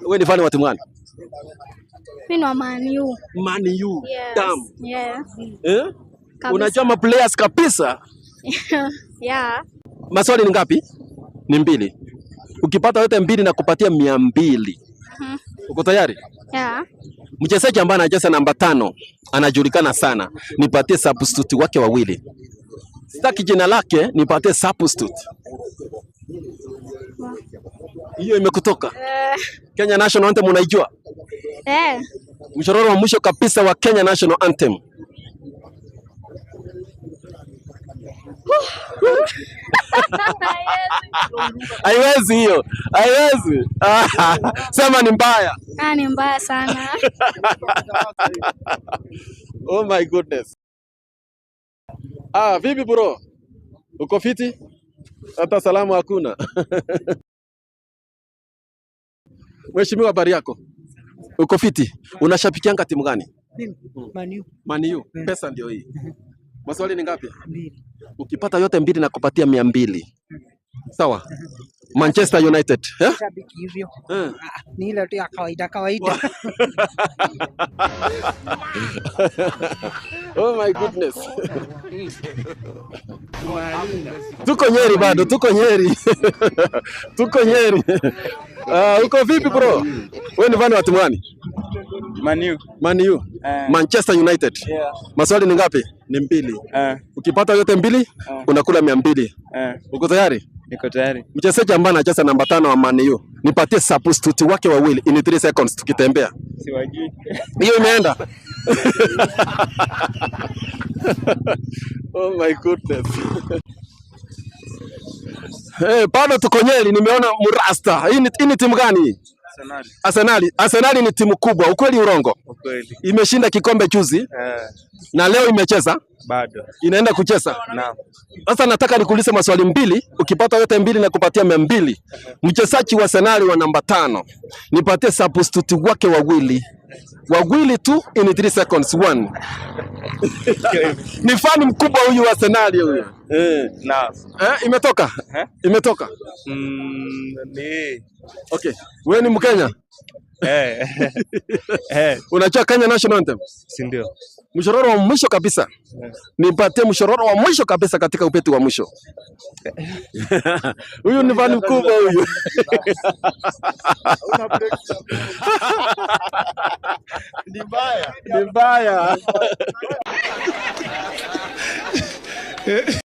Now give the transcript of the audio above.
Wewe ni fan wa timu gani? Mimi ni wa Man U. Man U. Yes. Damn. Yeah. Eh? Kabisa. Unajua ma players kabisa. Yeah. Maswali ni ngapi? Ni mbili. Ukipata yote mbili na kupatia 200. Uko tayari? Yeah. Mchezaji ambaye anacheza namba 5 anajulikana sana, nipatie substitute wake wawili. Sitaki jina lake, nipatie substitute. Hiyo imekutoka. Kenya National Anthem unaijua? Eh. Mshororo wa mwisho kabisa wa Kenya National Anthem. Haiwezi hiyo, haiwezi. Sema ni mbaya. Ah, ni mbaya sana. Oh my goodness. Ah, vipi bro? Uko fiti? Hata salamu hakuna. Mheshimiwa, habari yako? Uko fiti? Unashabikianga timu gani? Man U. Man U. Pesa ndio hii. Maswali ni ngapi? Mbili. Ukipata yote mbili na kupatia 200. Sawa? Manchester United. Eh? Shabiki hivyo. Eh. Ni ile tu ya kawaida kawaida. Oh my goodness. Tuko Nyeri bado, tuko Nyeri. Tuko Nyeri. Uko vipi bro? Wewe ni fan wa timu gani? Man U. Man U. Manchester United. Yeah. Maswali ni ngapi? Ni mbili. Ukipata yote mbili unakula 200. Uko tayari? Niko tayari. Mchezaji ambaye anacheza namba 5 wa Man U, nipatie substitute wake wawili in 3 seconds tukitembea. Siwajui. Hiyo imeenda. Oh my goodness. Hey, bado tuko Nyeri, nimeona Murasta. Hii ni timu gani hii? Arsenal. Arsenali. Arsenali ni timu kubwa, ukweli urongo? Ukweli. Imeshinda kikombe juzi na leo imecheza, Bado. inaenda kucheza. Naam. Sasa nataka nikuulize maswali mbili, ukipata yote mbili na kupatia 200. Mchezaji wa Arsenal wa namba 5, nipatie substitute wake wawili. Wawili tu in 3 seconds. 1. Ni fan mkubwa huyu wa Arsenal huyu. Eh. Naam. Eh, imetoka? Eh? Imetoka. Ni. Okay. Wewe ni Mkenya? Eh. Eh, Unajua Kenya National Anthem? si ndio? Mshororo wa mwisho kabisa. Nipatie mshororo wa mwisho kabisa katika upeti wa mwisho. Huyu ni fan mkubwa huyu. Ni mbaya. Ni mbaya.